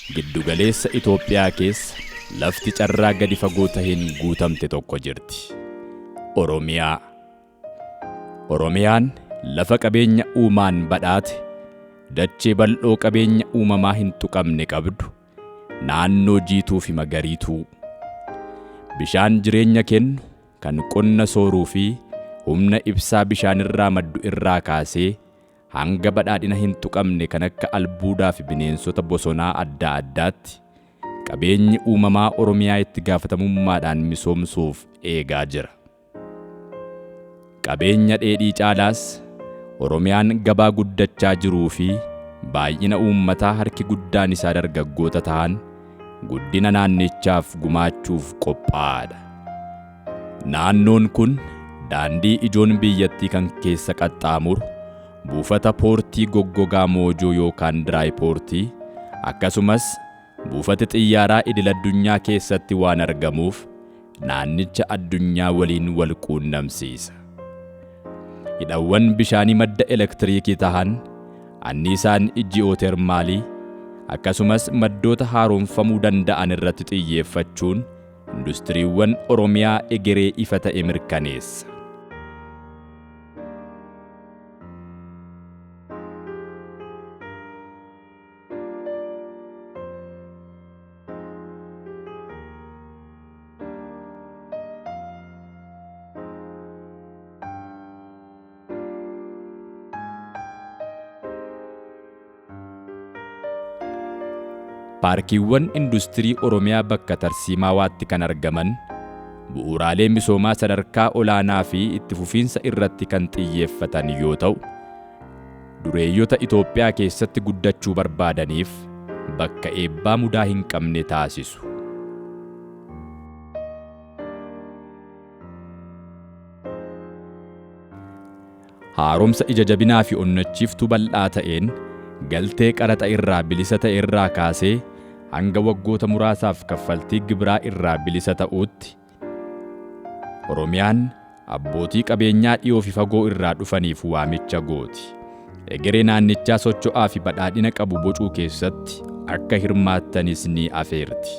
Giddugaleessa Itoophiyaa keessa lafti carraa gadi fagoo taheen guutamte tokko jirti. Oromiyaa. Oromiyaan lafa qabeenya uumaan badhaate, dachee bal'oo qabeenya uumamaa hin tuqamne qabdu, naannoo jiituu fi magariituu. Bishaan jireenya kennu kan qonna sooruu fi humna ibsaa bishaanirraa maddu irraa kaasee hanga badhaadhina hin tuqamne kan akka albuudaa fi bineensota bosonaa adda addaatti qabeenyi uumamaa Oromiyaa itti gaafatamummaadhaan misoomsuuf eegaa jira. Qabeenya dheedhii caalaas Oromiyaan gabaa guddachaa jiruu fi baay'ina uummataa harki guddaan isaa dargaggoota ta'an guddina naannichaaf gumaachuuf qophaa'aadha. Naannoon kun daandii ijoon biyyattii kan keessa qaxxaamuru buufata poortii goggogaa Moojoo yookaan diraayipoortii akkasumas buufata xiyyaaraa idil-addunyaa keessatti waan argamuuf naannicha addunyaa waliin wal quunnamsiisa. Hidhawwan bishaanii madda elektiriikii tahan, anniisaan ji'ootermaalii akkasumas maddoota haaromfamuu danda'an irratti xiyyeeffachuun industiriiwwan Oromiyaa egeree ifa ta'e mirkaneessa. Paarkiiwwan industirii Oromiyaa bakka tarsiimawaatti kan argaman bu'uuraalee misoomaa sadarkaa olaanaa fi itti fufiinsa irratti kan xiyyeeffatan yoo ta'u, dureeyyota Itoophiyaa keessatti guddachuu barbaadaniif bakka eebbaa mudaa hin qabne taasisu. Haaromsa ija jabinaa fi onnachiiftuu bal'aa ta'een galtee qaraxa irraa bilisa ta'e irraa kaasee hanga waggoota muraasaaf kaffaltii gibiraa irraa bilisa ta'uutti Oromiyaan abbootii qabeenyaa dhiyoo fi fagoo irraa dhufaniif waamicha gooti. Egeree naannichaa socho'aa fi badhaadhina qabu bocuu keessatti akka hirmaattanis ni afeerti.